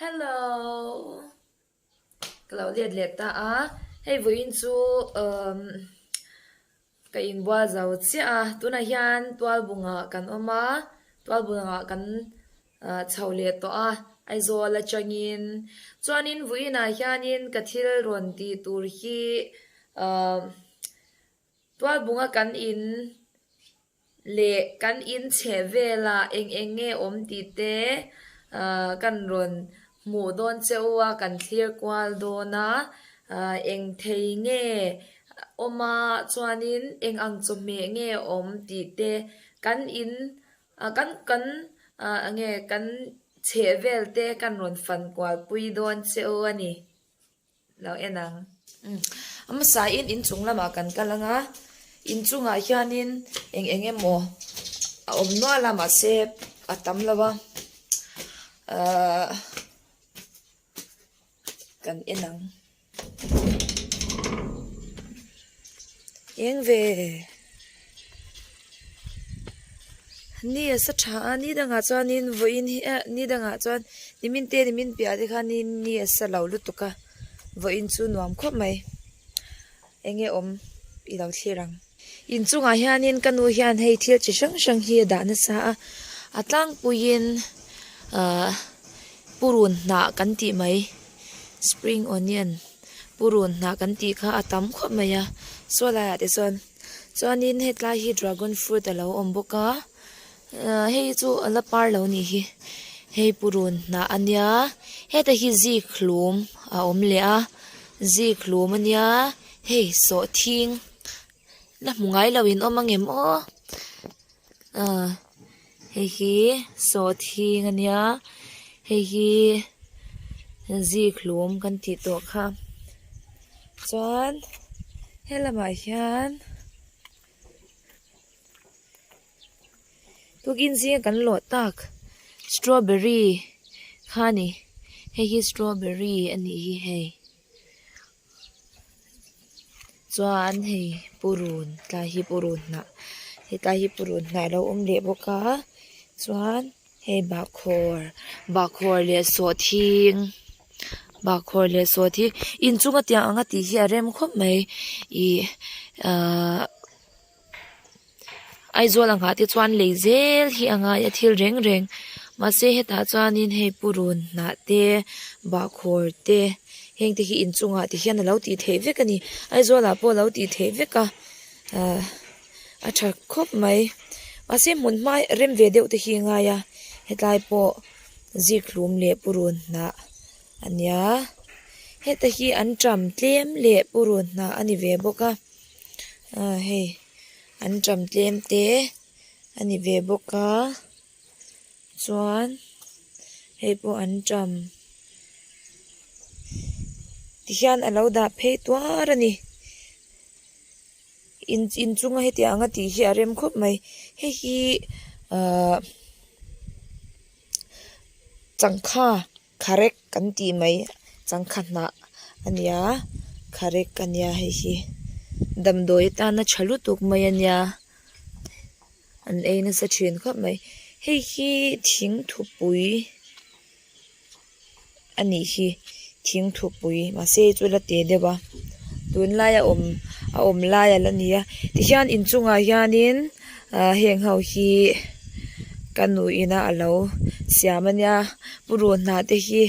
Hello ka lo let leh ta a hei vawiin chu umm ka inbual zo chiah a tunah hian tualbungah kan awm a tualbungah kan ah chho leh tawh a Aizawl atangin chuanin vawiinah hianin ka thil rawn tih tur hi umm tualbunga kan in. Leh kan in chheh velah eng eng nge awm tih te ahh kan rawn hmuh dawn che u a, kan thlir kual dawn a, ahh eng thei nge awm a chuanin eng ang chawhmeh nge awm tih te kan in ah kan kan ah eng nge kan chheh vel te kan rawn fan kual pui dawn che u a ni. Lo en ang. A hmasa in inchung lamah kan kal ang a, inchungah hianin eng eng emaw a awm nual a mahse a tam lo a, ahh kan en ang. Eng ve. Ni a sa tha a ni dangah chuanin vawiin hi eh ni dangah chuan nimin te nimin piah te khanin ni a sa lo lutuk a vawiin chu nuam khawp mai eng nge awm i lo thlir ang. Inchungah hianin ka nu hian hei thil chi hrang hrang hi a dah nasa a a tlangpuiin ahh purun hnah kan tih mai spring onion purun hnah kan tih kha a tam khawp mai a saw laiah te chuan. Chuanin hetlai hi dragon fruit a lo awm bawk a ahh hei chu a la par lo nih hi hei purun hnah a nia heta hi zik hlum a awm leh a zik hlum a nia hei sawhthing la hmu ngai lo in awm ang em aw ahh hei hi sawhthing a nia hei hi zik hlum kan tih tawh kha. Chuan he lamah hian tukin zinga kan lawh tak strawberry kha a ni hei hi strawberry a nih hi hei chuan hei purun tlai hi purun hnah hetlai hi purun hnah a lo awm leh bawk a chuan. Hei bahkhawr bahkhawr leh sawhthing bahkhawr leh sawhthing inchunga tiang anga tih hi a rem khawp mai ih ahh Aizawl angah te chuan lei zel hi a ngai a thil reng reng mahse hetah chuanin hei purun hnah te bahkhawr te heng te hi inchungah ti hian a lo tih theih vek a ni Aizawl ah pawh a lo tih theih vek a ahh. A tha khawp mai mahse hmun hma rem ve deuh te hi a ngai a hetlai pawh zikhlum leh purun hnah a nia heta hi an ṭam tlem leh purun hnah a ni ve bawk a ah hei an ṭam tlem te a ni ve bawk a chuan hei pawh an ṭam tihian a lo dah phei tuar a ni. In inchunga heti anga tih hi a rem khawp mai hei hi ahh changkha kharek kan tih mai changkha hnah a nia kharek a nia hei hi damdawi atana tha lutuk mai a nia an ei nasa thin khawp mai hei hi thingthupui. A nih hi thingthupui mahse hei chu la te deuh a tunlai a awm a awm lai a la ni a tihian inchungah hianin ah heng ho hi ka nu ina a lo siam a nia purun hnah te hi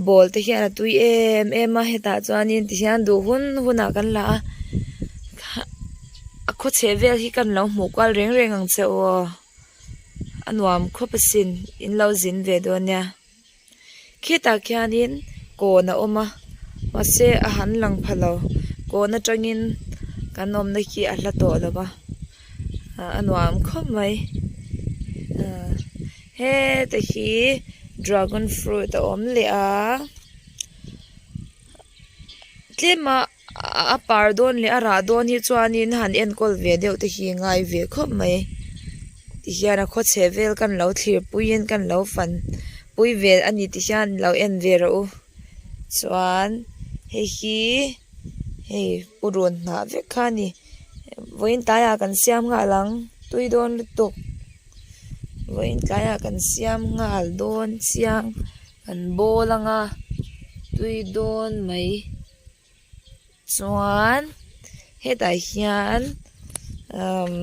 ball te hian a tui em em a hetah chuanin tihian duh hun hunah kan la a a khaw chheh vel hi kan lo hmuh kual reng reng ang che aw. A nuam khawp asin in lo zin ve dawn nia khitah khianin kawn a awm a mahse a han lang pha lo kawn atangin kan awmna khi a hla tawh lo va ah a nuam khawp mai ah heta hi dragon fruit a awm leh a tlem a. A par dawn leh a rah dawn hi chuanin han enkawl ve deuh te hi ngai ve khawp mai tihian a khaw chheh vel kan lo thlir puiin kan lo fan pui ve a ni ti hian lo en ve rawh u chuan hei hi hei purun hnah vek kha a ni vawiin tlaiah kan siam nghal ang tui dawn lutuk vawiin tlaiah kan siam nghal dawn chiang. Kan bawl anga tui dawn mai chuan hetah hian umm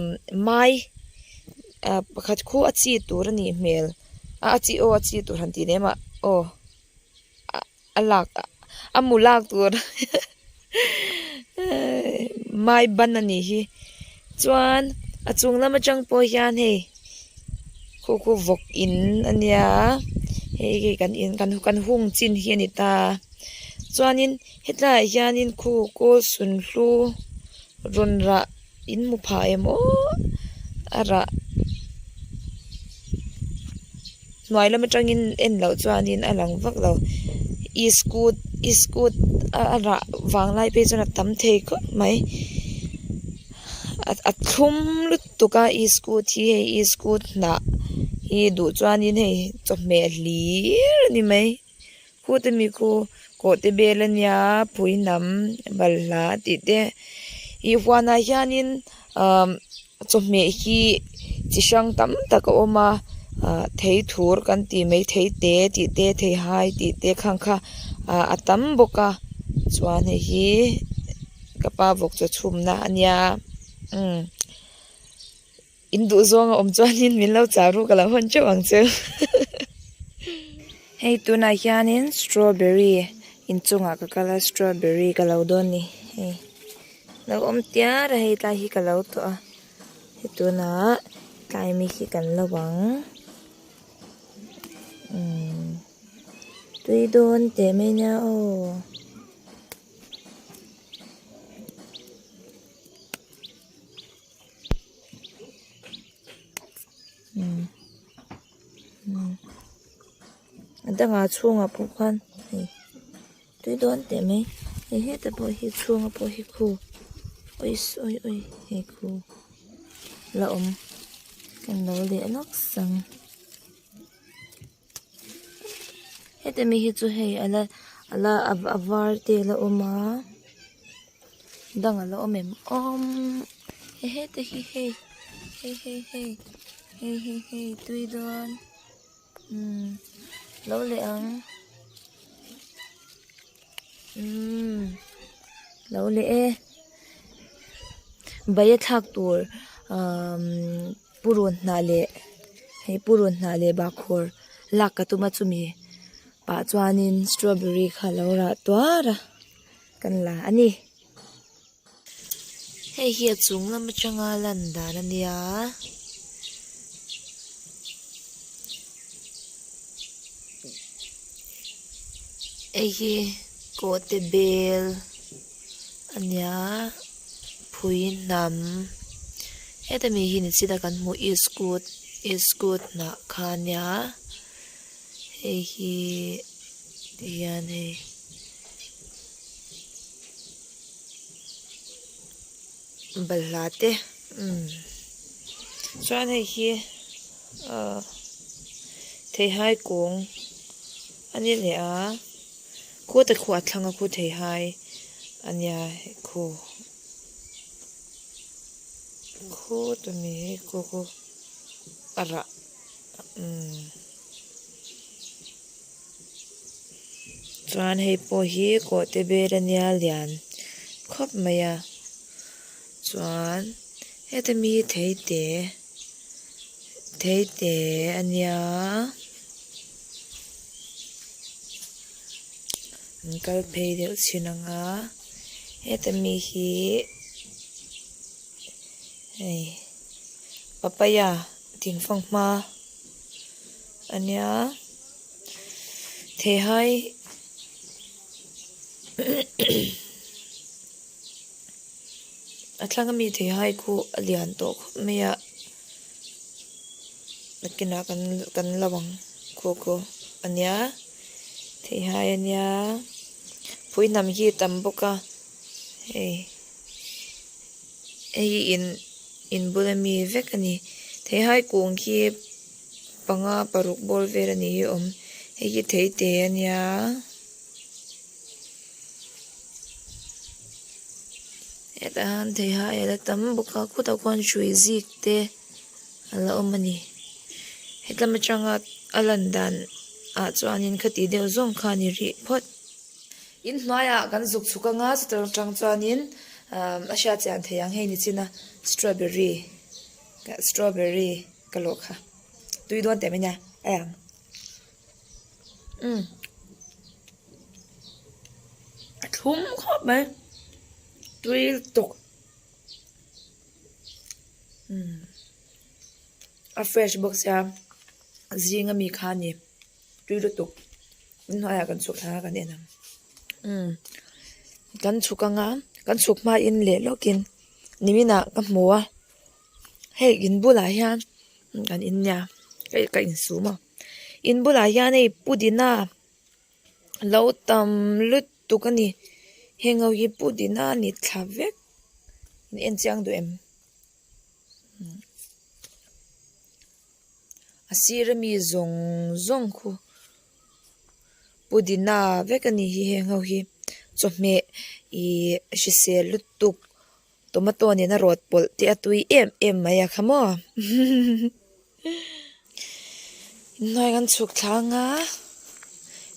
mai ah pakhat khu a chi tur a nih hmel a a chi aw a chi tur han tih lem ah aw a lak a mu lak tur mai ban a nih hi chuan a chung lam atang pawh hian hei khu khu vawk in a nia hei hi kan in kan hung chin hi a ni ta chuanin hetlaiah hianin khu kawl sunhlu rawn rah in hmu phah em aw a rah hnuai lam atangin en loh chuanin a lang vak lo iskut iskut a rah vang lai phei chuan a tam thei khawp mai a thlum lutuk a iskut hi hei iskut hnah hi duh chuanin hei chawhmeh hlir a ni mai. Khute mi khu kawhte bel a nia phui hnam balhla tih te ih huanah hianin ahh chawhmeh hi chi hrang tam tak a awm a ah thei thur kan tih mai thei te tih te theihai tih te khang kha ah a tam bawk a chuan hei hi ka pa vawk chaw chhumna a nia umm. In duh zawng a awm chuanin min lo chah ruk a lo hawn teuh ang che hei tunah hianin strawberry inchungah ka kal a strawberry ka lo dawn ni hei lo awm tiar a hei tlai hi ka lo tawh a hei tunah tlai mi hi kan lo ang umm tui dawn teh mai nia aw. A dangah chhungah pawh khan hei tui dawn teh mai hei hetah pawh hi chhungah pawh hi khu awi sawi awi hei khu la awm kan lo leh lawk sang heti mi hi chu hei ala ala a var te ala awm a dang ala awm em awm hete hi hei hei hei hei hei hei hei tui dawn umm lo leh ang umm lo leh e bai a thlak tur umm. Purun hnah leh hei purun hnah leh bahkhawr lak ka tum a chumi pah chuanin strawberry kha alo rah tuar a kan la a ni. Hei hi a chung lam atanga lan dan a nia. Hei hi kawhte bel a nia. Phui hnam heta mi hi ni chita kan hmuh iskut iskut hnah kha ania hei hi tihian hei balhla te umm chuan hei hi ahh theihai kung a ni leh a. Khuata khu a thlang a khu theihai a nia khu khu tumi hi khu khu a rah umm chuan hei pawh hi kawhte bel a nia lian khawp mai a chuan heta mi hi theite theite a nia. An kal phei deuh chhin ang a heta mi hi hei papaya thingfang hma a nia theihai a thlang ami theihai khu a lian tawh khawp mai a. Nakinah kan kan lo ang khaw khaw a nia theihai a nia phui hnam hi a tam bawk a hei hei hi in in bula mi vek a ni theihai kung hi panga paruk bawr vel a ni hi a awm hei hi theite a nia. Hetah hian theihai a la tam bawk a khutah khuan hrui zik te a la awm a ni hetlam atanga a lan dan ah chuanin khati deuh zawng kha a ni rih phawt. Inhnuaiah kan zuk chhuk anga chuta tang chuanin ahh a hriat chian thei ang hei ni chin a strawberry strawberry ka lawh kha tui dawn teh mai nia a ang umm a thlum khawp mai tui lutuk umm a fresh bawk sia zing ami kha a ni tui lutuk inhnuaiah kan chhuk thla a kan en ang umm kan chhuk anga kan chhuk hmain leh lawkin niminah ka hmu a hei in bulah hian kan in nia ka insum a in bulah hian hei pudina lo tam lutuk a ni heng ho hi pudina a ni thla vek in en chiang duh em. A sir ami zawng zawng khu pudina vek a nih hi heng ho hi chawhmeh ihh hrisel lutuk tomato nena rawt pawlh te a tui em em mai a kha maw inhnuai kan chhuk thlang a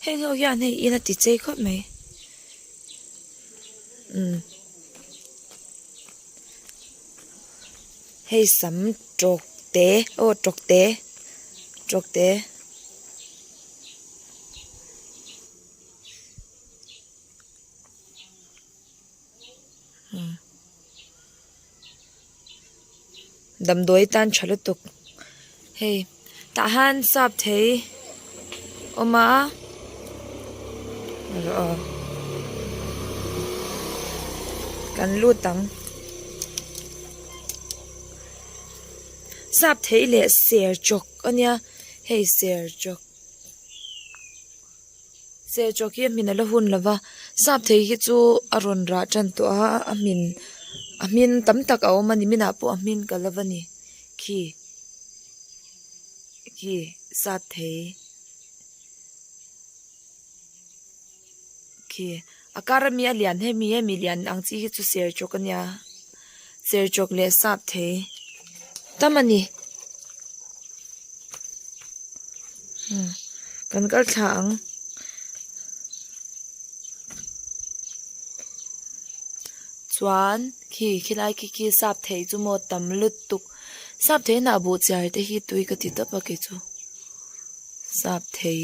heng ho hian hei in a ti chei khawp mai umm hei sam tawk te aw tawk te tawk te. Damdawi tan tha lutuk hei tah hian sap thei awm a aw kan lut ang sap thei leh ser chawk a nia hei ser chawk. Serchawk hi a hmin a la hun lo va sap thei hi chu a rawn rah tan tawh a a hmin a hmin tam tak a awm a ni minah pawh a hmin ka la va ni khi khi sap thei khi a kar ami a lian hemi hemi lian ang chi hi chu serchawk a nia serchawk leh sap thei tam a ni. Kan kal thla ang. Chuan khi khilai khi khi sap thei chu maw tam lutuk sap thei hnah buh chiar te hi tui ka ti tawp a kei chu sap thei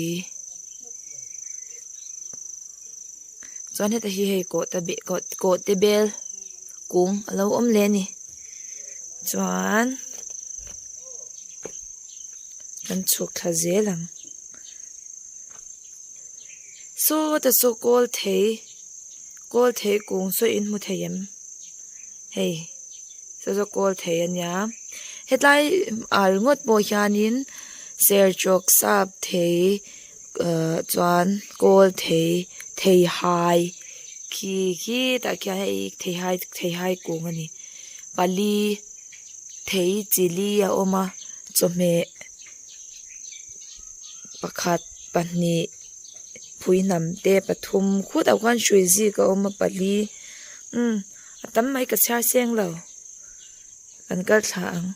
chuan heta hi hei kawh te kawh te bel kung a lo awm leh a ni chuan. Kan chhuk thla zel ang. Sawta saw kawl thei kawl thei kung saw in hmu thei em hei saw saw kawl thei a nia hetlai ah ringawt pawh hianin serchawk sap thei ah chuan kawl thei theihai khi khi tah khian hei theihai theihai kung a ni pali thei chili a awm a chawhmeh pakhat pahnih phui hnam te pathum khutah khuan hrui zik a awm a pali umm a tam mai ka chhiar seng lo kan kal thla ang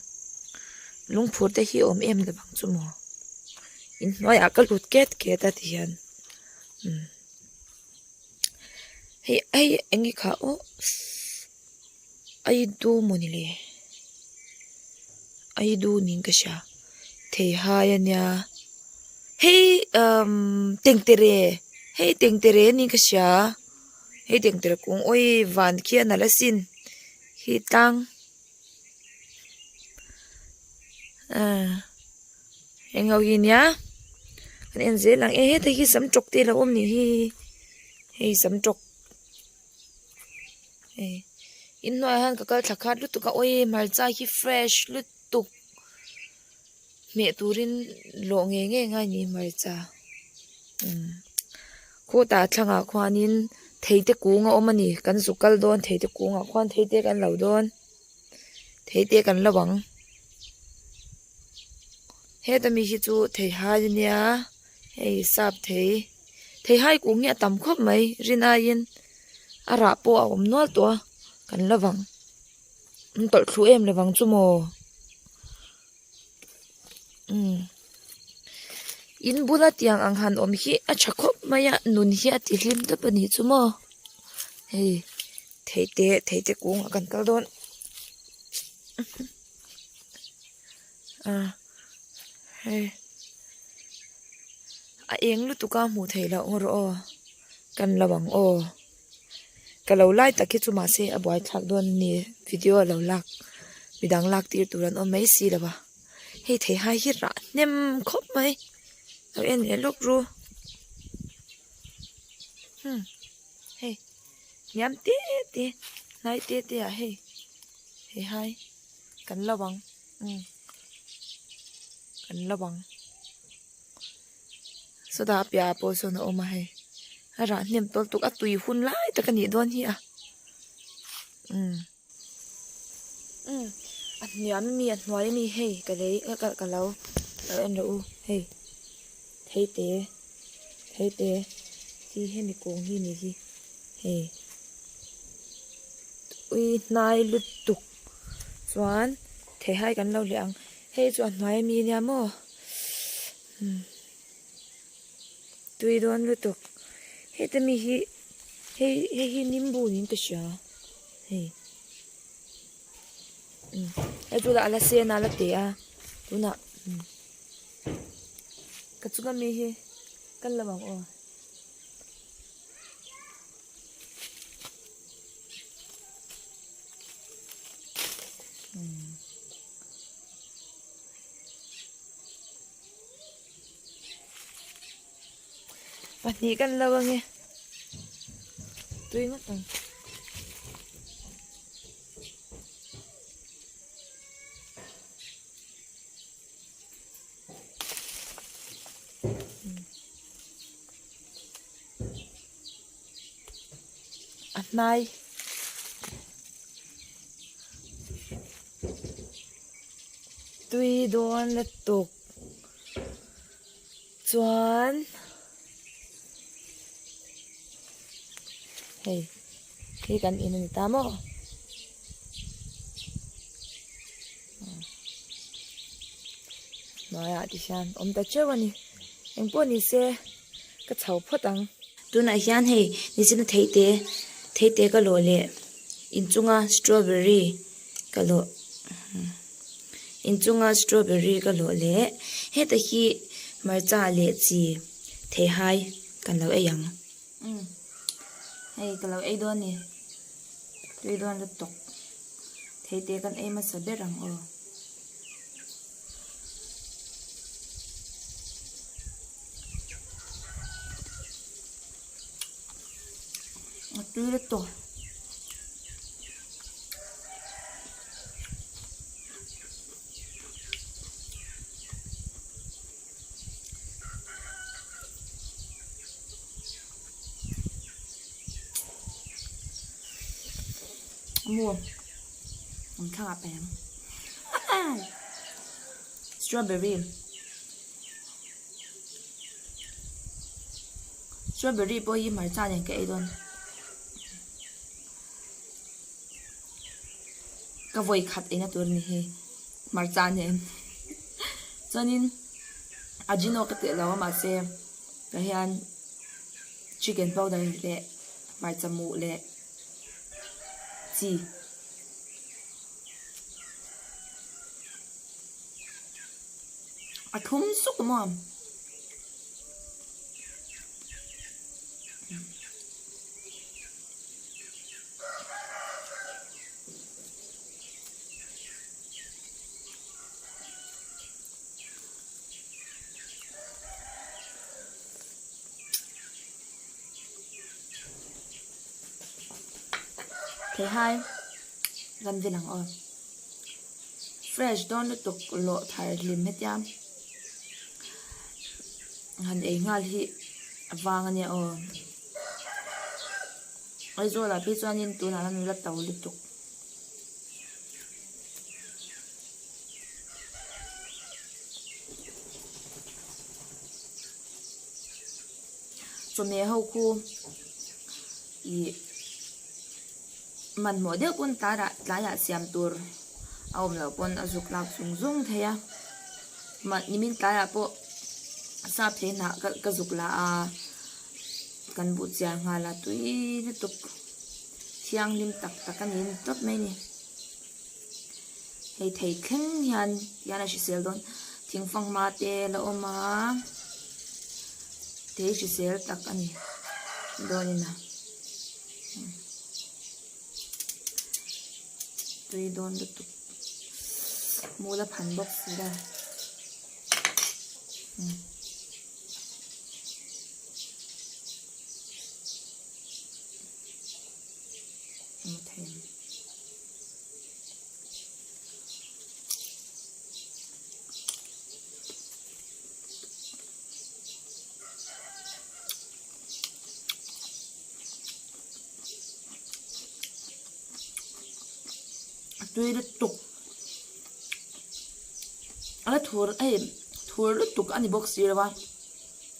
lungphur te hi a awm em lo ang chu maw inhnuaiah ka lut ket ket a ti hian umm hei hei eng nge kha aw. Aidu mawni le Aidu niin ka hria theihai a nia hei umm tengtere hei tengtere niin ka hria hei tengtere kung awii van khi a nalh asin khi tlang ah eng ho hi nia kan en zel ang e heta hi sam tawk te a lo awm nih hi hei sam tawk. Hei inhnuaiah hian ka kal thla khat lutuk a awii hmarcha hi fresh lutuk hmeh turin lawh ngei ngei ngai a ni hmarcha umm khutah thlangah khuanin thei te kung a awm a ni kan zuk kal dawn thei te kungah khuan thei te kan lo dawn thei te kan lo ang heta mi hi chu theihai a nia hei sap thei. Theihai kung hi a tam khawp mai rin aiin a rah pawh a awm nual tawh a kan la vang an tawlh thlu em lo vang chu maw umm. In bula tiang ang han awm hi a tha khawp mai a nun hi a ti hlim tawp a nih chu maw hei theite theite kungah kan kal dawn ah hei a eng lutuk a hmuh theih loh ngawr aw kan lo ang aw. Ka lo lai tak hi chu mahse a buaithlak dawn a ni video a lo lak midang lak tir tur an awm mai si lo va hei theihai hi rah hnem khawp mai lo en leh lawk ru hmm hei hniam te te hnai te te ah hei theihai kan lo ang umm kan lo ang. Sawtah a piahah pawh sawn a awm a hei a rah hnem tawl tuk a tui hun lai tak a nih dawn hi a umm umm a hniam ami a hnuai ami hei ka lei ka ka lo lo en rawh u hei thei te thei te chi hemi kawng hi ni hi hei tui hnai lutuk chuan theihai kan lo leh ang hei chu a hnuai ami ania maw. Umm tui dawn lutuk heta mi hi hei hei hi nimbu niin ka hria hei umm hei chu lah a la sen a la te a tunah umm ka chunga mi hi kan la ang aw. Pahnih kan lo ange tui ngawt ang. A hnai. Tui dawn lutuk chuan hei hi kan in a ni ta maw hnuaiah ti hian awm ta teuh a ni engpawh ni se ka chho phawt ang. Tunah hian hei nichina theite theite ka lawh leh inchunga strawberry ka lawh inchunga strawberry ka lawh leh heta hi hmarcha leh chi theihai kan lo ei ang umm hei ka lo ei dawn a ni tui dawn lutuk theite kan ei hmasa ber ang aw. A tui lutuk. Mua an thlang ah peng strawberry strawberry pawh hi hmarcha nen ka ei dawn ka vawi khat eina tur a ni hei hmarcha nen chuanin ajino ka telh lo a mahse tah hian chicken powder leh hmarcha muh leh chi. A thum suk maw? Theihai kan vin ang aw. Fresh dawn lutuk lawh thar hlim hetia han ei nghal hi a vang ania aw. Aizawl ah phei chuanin tunah hian la to lutuk. Chawhmeh ho khu ih hmanhmawh deuh pawn tlaiah tlaiah siam tur a awm loh pawn a zuk lak zung zung thei a mah nimin tlaiah pawh. Sap thei hnah ka ka zuk la a kan buh chiar nghal a tui lutuk thianghlim tak tak a ni tawp mai a ni hei thei thleng hian hian a hrisel dawn thing fanghma te la awm a thei hrisel tak a ni dawn in a tui dawn lutuk mul a phan bawk si lo. Tui lutuk a la thur hei thur lutuk a ni bawk si lo a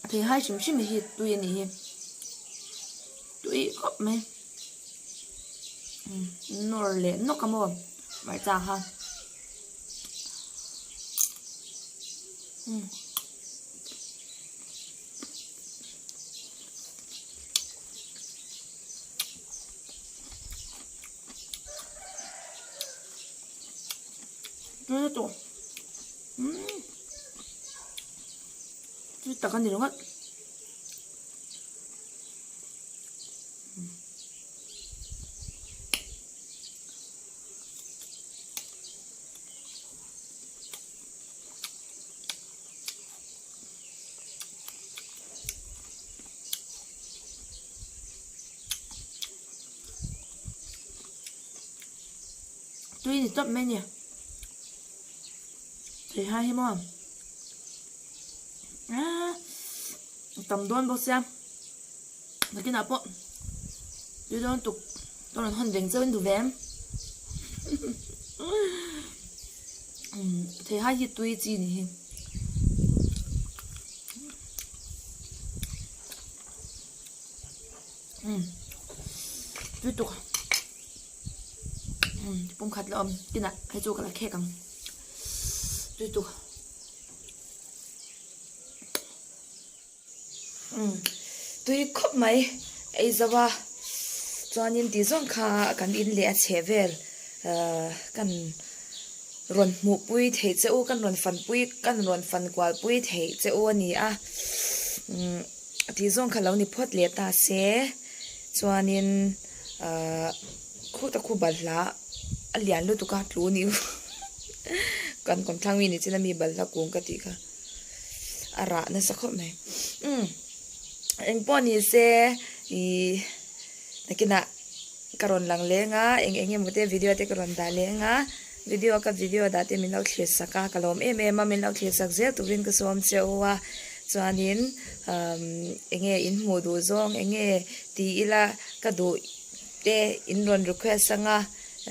thei hai hrim hrim hi tui a nih hi tui khawp mai nawr leh nawk a maw hmarcha kha. Tui lutuk umm tui tak a ni ringawt. Tui ni tawp mai a ni thei hai hi maw aaa a tam dawn bawk sia nakinah pawh tui dawn tuk ka rawn hawn veng chauh in duh ve em thei hai hi tui chi ni hi. Tui tuk pum khat la awm tinah hei chu ka la khek ang tui tuk tui khawp mai ei zo a chuanin tih zawng kha kan in leh a chheh vel ahh kan rawn hmuh pui theih che u kan rawn fan pui kan rawn fan kual pui theih che u a ni a umm. Tih zawng kha lo ni phawt leh ta se chuanin ahh khuta khu balhla a lian lutuk a tlu ni kan kawmthlang mi ni chin a mi balhla kung ka tih kha a rah nasa khawp mai umm engpawh ni se ihh nakinah ka rawn lang leng a eng eng emaw te video te ka rawn dah leng a video ka video dah te min lo thlir sak a ka lawm em em a min lo thlir sak zel turin ka sawm che u a chuanin umm eng nge in hmuh duh zawng eng nge ti ila ka duh te in rawn request anga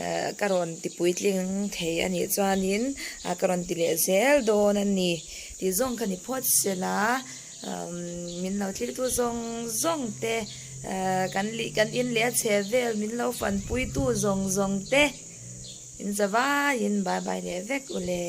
eh ka rawn ti puitling thei a nih chuanin ah ka rawn ti leh zel dawn a ni tih zawng kha ni phawt sela. Min lo thiltu zawng zawng te kan lih kan in leh a chhe vel min lo fanpuitu zawng zawng te in zavaiin bye bye leh vek u le.